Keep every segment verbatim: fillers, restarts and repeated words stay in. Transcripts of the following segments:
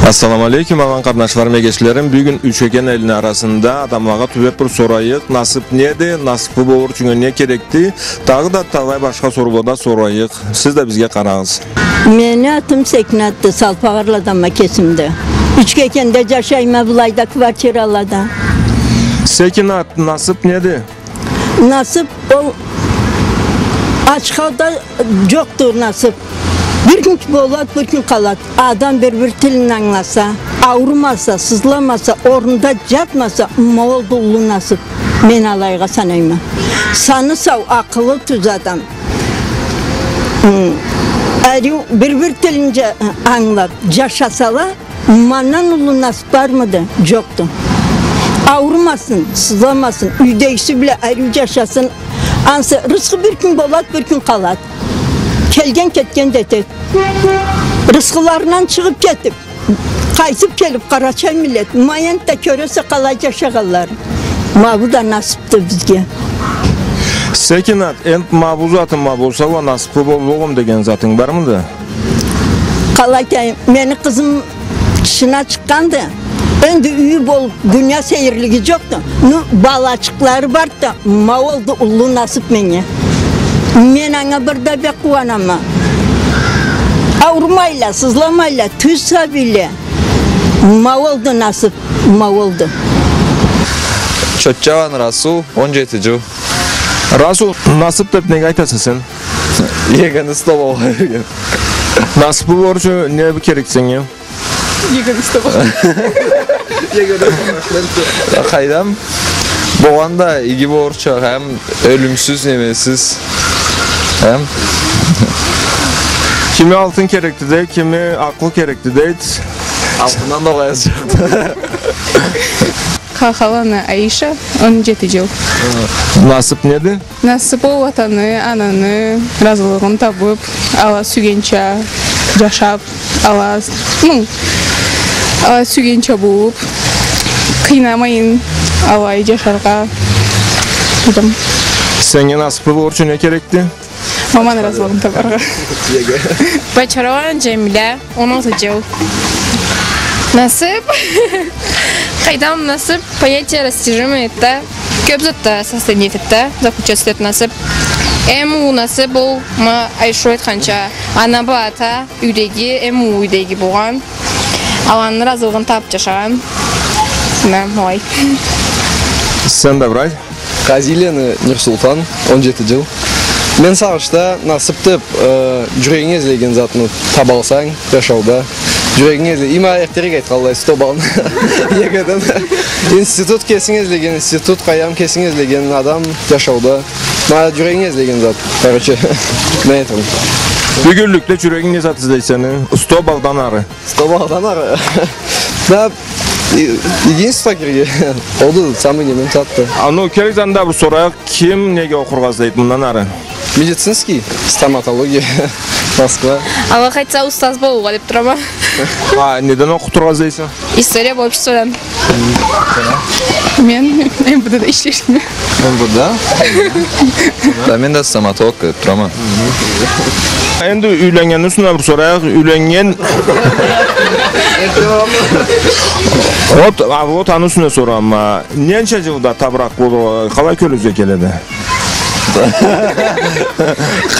Ассаламу алейкум, аман къарнашларым, эгечлерим. Бюгюн Ючкекен элни арасында адамлагъа тюбеп бир сорайыкъ: насып неди, насыплы болур ючюн не керекди? Дагъыда талай башха соруула да сорайыкъ. Сиз да бизге къарагъыз. Мени атым Секинатды, Салпагъарладанма кесим да. Ючкекенде джашайма, былайда квартиралада. Секинат, насып неди? Насып ол ачхауда джокъду насып. Бир кюн болад, бир кюн къалад. Адам бир-бир тилин ангыласа, аурумаса, сызламаса, орнунда джатмаса, ма олду уллу насып. Мен алайгъа санайма. Саны сау, акъылы тюз адам. Хы. Ариу бир-бир тилинча ангылап джашасала, мандан уллу насып бармыды? Джокъду. Аурумасын, сызламасын, юйдегиси бла ариу джашасын. Ансы рысхы бир кюн болад, бир кюн къалад. Келген кетген да этед. Рысхыларындан чыгъып кетип, къайтып келип, къарачай миллет, ма энтда кёресе къалай джашагъанларын. Ма бу да насыпды бизге. Секинат, энтда ма бу затын ма болса уа насыплы боллугъум деген затынг бармыды? Къалай айтайым, мени къызым тышына чыкъгъанды. Энди юйю болуп, дуния сейирлиги джокъду. Ну, балачыкълары барды да, ма олду уллу насып меннге. Мен анга бир да бек къууанама. Аурумайла, сызламайла, тюз сабийле. Ма олду насып, ма олду. Чотчаланы Расул, он джети джыл. Расул, насып деп неге айтаса сен? Эгени сто болургъа берген. Насыплы болур ючюн не керекди сеннге? Эгени сто болур. Эгени сто болур. Къайдам, болгъан да иги болурча, хам ёлюмсюз, немесиз. Хам. Кими алтын керекди дей, кими акъыл керекди дейди. Алтындан да къоясыз. Халхаланы Аиша, он джети джыл. Насып неди? Насып ол атаны, ананы ыразылыгъын табып, ала сюйгенча джашап, ала, ну, ала сюйгенча болуп, къыйнамайын, алай джашаргъа дедим. Сеннге насыплы болур ючюн не керекди? Маманы ыразылыгъын табаргъа. Бачарова Джамиля, он алты джыл. Насып. Къайдам, насып понятие растяжимое да. Кёп затда состоит да, заключаться этеди насып. Эм уллу насып ол ма Айшу айтханча, ана бла ата юйдеги, эм уллу юйдеги болгъан. Аланы ыразылыгъын табып джашагъан. Ма, алай. Сен да бир айт. Къазиланы Нюрсултан, он джети джыл. Мен сагъышда насып деп, э, джюрегинг излеген затны табалсанг джашауда. Джюрегинг изле-, има эртдерек айтханлай, сто баллны. ЕГЭден. Институт кесинг излеген, институт, къайдам, кесинг излеген адам джашауда. Ма джюрегинг излеген зат, короче. Мен айтырым. Бюгюнлюкде джюрегинг не зат излейди сени? Сто баллдан ары. Сто баллдан ары. Да, и-, единство кирген. Олду самый немен затды. А, ну, келигиз, анда бир сорайыкъ, ким неге окъургъа излейди мындан ары? Медицинский, стоматология, Москва. Аллах айтса, устаз болургъа деп турама. А, неден окъутургъа излейсе? История бла обществодан. Мен МВДда ишлерме. МВДда? Да, мен да стоматолог деп турама. Энди юйленнгенни юсюне бир сорайыкъ, юйленнген. Вот, а вот аны юсюне сорама. Ненча джылда табыракъ болургъа, къалай кёлюгюзге келеди?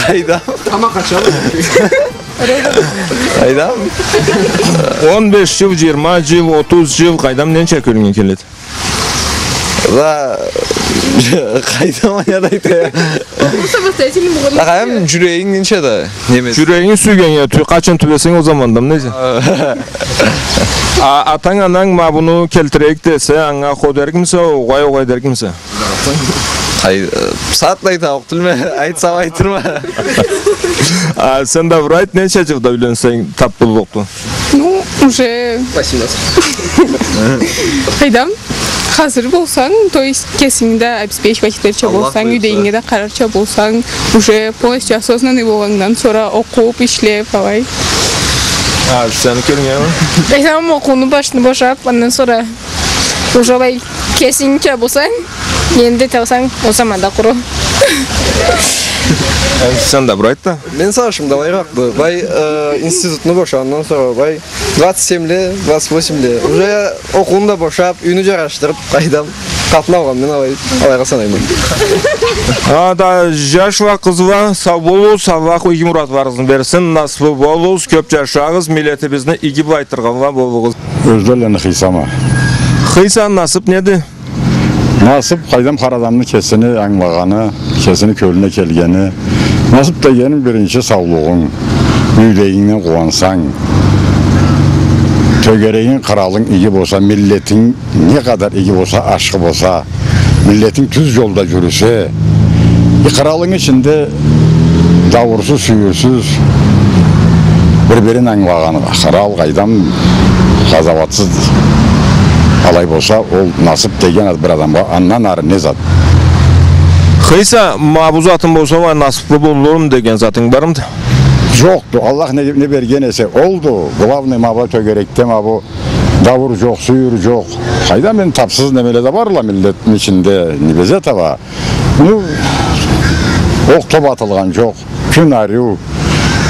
Къайдам? Тамакъ ачабыз. Къайдам? Он беш джыл, джыйырма джыл, отуз джыл, къайдам, ненча кёлюнге келеди? Да, къайдам, я да айтайым. Просто самостоятельно болгъан. Да, къайдам, джюрегинг ненча да, неме. Джюрегинг сюйгеннге, тю-, къачан тюбесенг, ол заманда, неме. А, атанг, ананг ма буну келтирейик десе, анга хо дерикмисе, огъай, огъай дерикмисе? Ай, э, сагъатлай табукъ тюлме, айтсам айтырма. А, сен да бир айт, ненча джылда юйленсенг, тап боллукъду? Ну, уже. Спасибо. Къайдам, хазыр болсанг, то есть, кесинги да обеспечивать этерча болсанг, юйдегинге да къарарча болсанг, уже полностью осознанный болгъандан сора окъуп, ишлеп, алай. А, сени кёлюнге? Къайдам, окъууну башын бошап, андан сора уже алай кесингча болсанг, энди эте алсанг, ол заманда къуру. Энди сен да бир айт да. Мени сагъышым да алайыракъды. Былай, э, институтну бошагъандан сора былай двадцать семь ле, двадцать восемь ле. Уже окъууну да бошап, юйню джарашдырып, къайдам, къатын алгъанман алай, алайгъа санайма. Анда джашла, къызла, сау болугъуз, Аллах иги муратларыгъызны берсин, насыплы болугъуз, кёп джашагъыз, миллетибизни иги былайтыргъанла болугъуз. Ёзденланы Хыйсама. Хыйса, насып неди? Насып, къайдам, хар адамны кесини ангылагъаны, кесини кёлюне келгени. Насып дегенинг биринчи саулугъунг, юйдегингден къууансанг, тёгерегинг, къыралынг иги болса, миллетинг не къадар иги болса, ашхы болса, миллетинг тюз джолда джюрюсе, э, къыралынгы ичинде дауурсуз, сюйюрсюз, бир-бирин ангылагъан къырал, къайдам, къазауатсыз, алай болса, ол насып деген зат бир адамгъа андан ары не зат? Хыйса, ма бу затым болса, ма насыплы боллукъдур деген затынг бармыды? Джокъду. Аллах не, не берген эсе, олду. Главный, ма бу тёгерекде, ма бу дауур джокъ, сюйюр джокъ. Къайдам, мен тапсыз немеле да барла миллетни ичинде, не безе таба. Ну, окъ-топ атылгъан джокъ. Кюн ариу.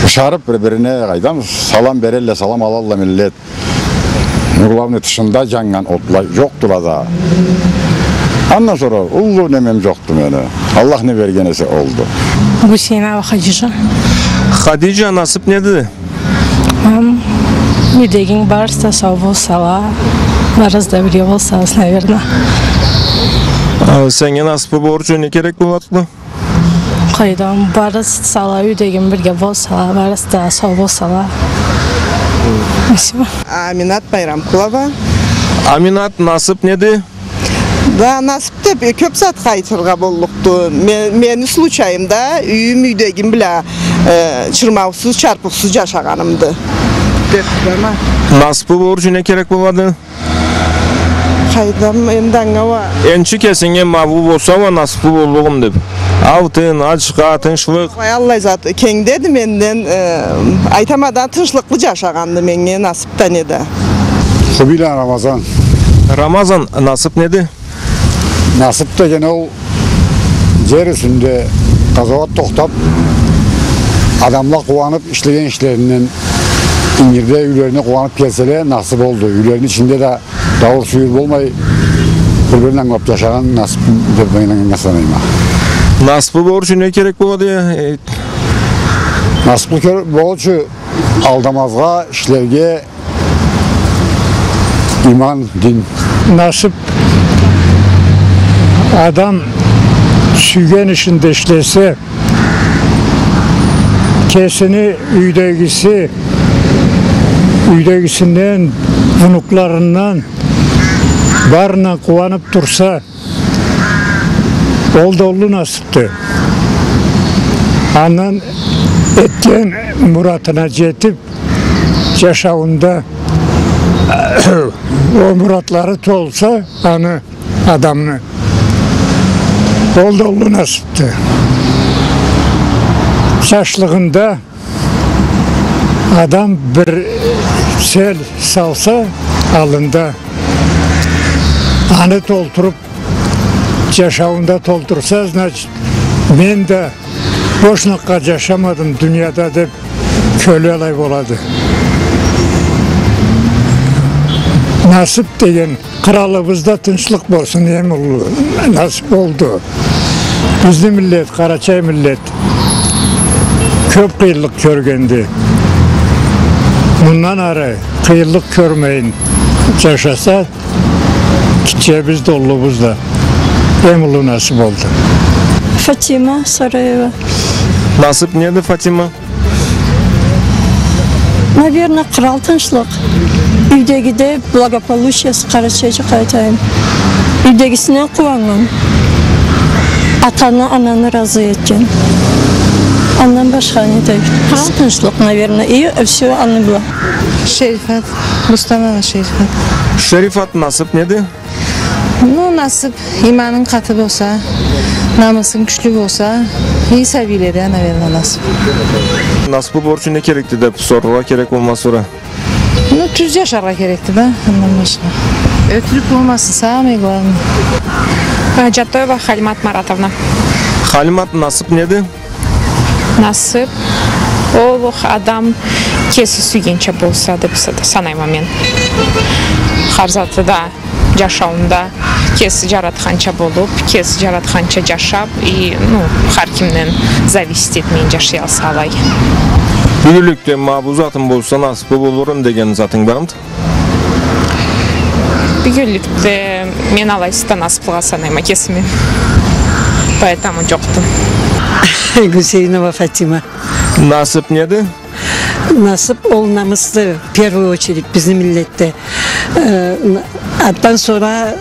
Ышарып бир-бирине, къайдам, салам берелле, салам алалла миллет. Ну, главный, тышында джаннган отла джокъдула да. Андан сора уллу немем джокъду мени. Аллах не берген эсе, олду. Гусейнова Хадижа. Хадижа, насып неди? Ам, юйдегинг барысы да сау болсала, барысы да бирге болсагъыз, наверно. А сеннге насыплы болур ючюн не керек болады? Къайдам, барысы сала, юйдегим бирге болсала, барысы да сау болсала. Спасибо. Аминат Байрамкулова. Аминат, насып неди? Да, насып деп, э, кёп затха айтыргъа боллукъду. Ме-, мени случайымда юйюм, юйдегим бла, э, чырмаусуз, чарпыусуз джашагъанымды. Деп турама. Насыплы болур ючюн не керек болады? Къайдам, энди анга уа. Энчи кесинге ма бу болса уа насыплы боллугъум деп. Алтын, ачха, тынчлыкъ. Уай, аллай зат кенгдеди менден, э, айтама да, тынчлыкълы джашагъанды меннге насып да, не да. Хубийланы Рамазан. Рамазан, насып неди? Насып деген ол джер юсюнде къазауат тохтап, адамла къууанып, ишлеген ишлеринден, ингирде юйлерине къууанып келселе, насып олду. Юйлерини ичинде да дауур-сюйюр болмай, бир-бирин ангылап джашагъан насып деп мен санайма. Насыплы болур ючюн не керек болады? Э, насыплы кёр-, болур ючюн алдамазгъа, ишлерге, иман, дин. Насып, адам сюйген ишинде ишлесе, кесини, юйдегиси, юйдегисинден, внукларындан, барындан къууанып турса, ол да уллу насыпды. Андан этген муратына джетип, джашауунда ол муратлары толса, аны, адамны, ол да уллу насыпды. Джашлыгъында адам бир цель салса аллында, аны толтуруп, джашауунда толтурса, значит, мен да бошнакъгъа джашамадым дунияда деп кёлю алай болады. Насып деген, къыралыбызда тынчлыкъ болсун, эм уллу насып олду. Бизни миллет, къарачай миллет кёп къыйынлыкъ кёргенди. Мындан ары къыйынлыкъ кёрмейин джашаса, гитчебиз да, уллубуз да эм уллу насып олду. Фатима Сараева. Насып неди, Фатима? Наверно, къырал тынчлыкъ. Юйдегиде благополучие, къарачайча къайтайым. Юйдегисинден къууаннган. Атаны, ананы разы этген. Андан башха не дейик? Къырал тынчлыкъ, наверно. И всё, аны бла. Шерифат. Рустамова Шерифат. Шерифат, насып неди? Ну, насып, иманынг къаты болса, намысынг кючлю болса, и сабийледе, наверно, насып. Насыплы болур ючюн не керекди деп сорургъа керек болмаз сора. Ну, тюз джашаргъа керекди да, андан башха. Ётюрюк болмасын, самое главное. А, Джатоева Халимат Маратовна. Халимат, насып неди? Насып, ол адам кеси сюйгенча болса деп са-, санайма мен. Хар заты да джашауунда кеси джаратханча болуп, кеси джаратханча джашап, и, ну, хар кимден зависит этмей джашай алса алай. Бюгюнлюкде ма бу затым болса, насыплы болурма деген затынг бармыды? Бюгюнлюкде мен алайсыз да насыплыгъа санайма кесими. Поэтому джокъду. Гусейнова Фатима. Насып неди? Насып ол намысды, в первую очередь, бизни миллетде. Э, н-, атдан сора,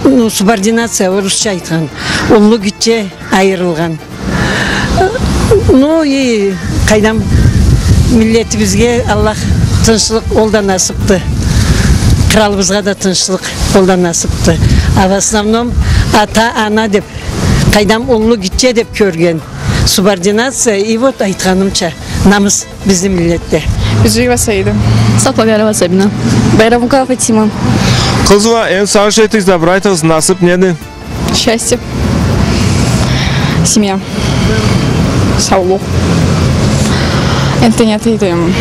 ну, субординация, орусча айтхан. Уллу гитче айырылгъан. Ну, и, къайдам, миллетибизге Аллах тынчлыкъ, ол да насыпды. Къралыбызгъа да тынчлыкъ, ол да насыпды. А в основном ата, ана деп, къайдам, уллу гитче деп кёрген. Субординация, и вот айтханымча, намыс бизни миллетде. Бижиева Саида. Сапагарова Сабина. Байрамукова Фатима. Къызла, энди сагъыш этигиз да бир айтыгъыз, насып неди? Счастье. Семья. Саулукъ. Энтда не айтайым?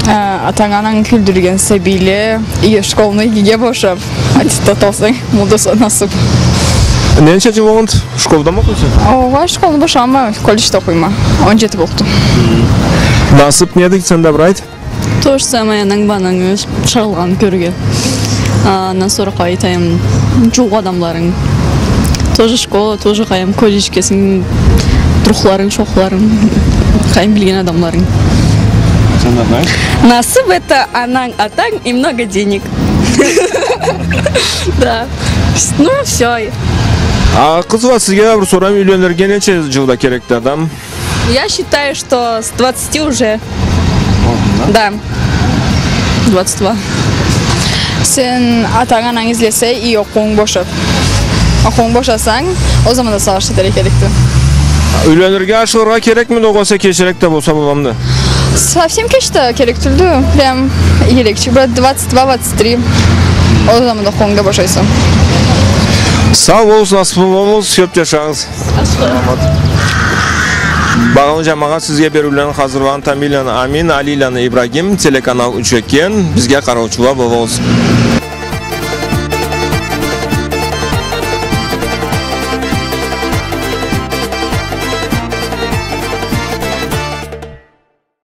Э, атанг, ананг кюлдюрген сабийле, и школну игиге бошап, аттестат алсанг, бу да са-, насып. Ненча джыл болгъанды школда окъуйса? Огъай, школну бошагъанма, колледжде окъуйма. Он джети болду. Насып неди, сен да бир айт. То же самое, ананг бла анангы чырылгъанын кёрюрге. А, андан сора къалай айтайым, джууукъ адамларынг. Тоже школа, тоже къайым, колледж, кесинг, другларынг, шохларынг, къайым, билген адамларынг. Сен да, знаешь? Насып — это ананг, атанг и много денег. Да. Ну, всё. А, къызла, сизге да бир сорайым, юйленириге ненча джылда керекди адам? Я считаю, что с двадцати уже. Можно, да? Да. Двадцать два. Сен атанг, ананг излесе, и окъуунг бошап. Окъуунг бошасанг, ол заманда сагъыш этерге керекди. Юйленирге, ашырыргъа керекмиди, огъесе кечирек да болса боламыды? Совсем кеч да керек тюлдю. Прям иги эрекчик. Бир двадцать два, двадцать три. Ол заманда окъуунг да бошайса. Сау болугъуз, насыплы болугъуз, кёп джашагъыз. Багъалы джамагъат, сизге бериулени хазырлагъан Тамиланы Амин, Алиланы Ибрагим, телеканал Учкекен, бизге къараучула болугъуз.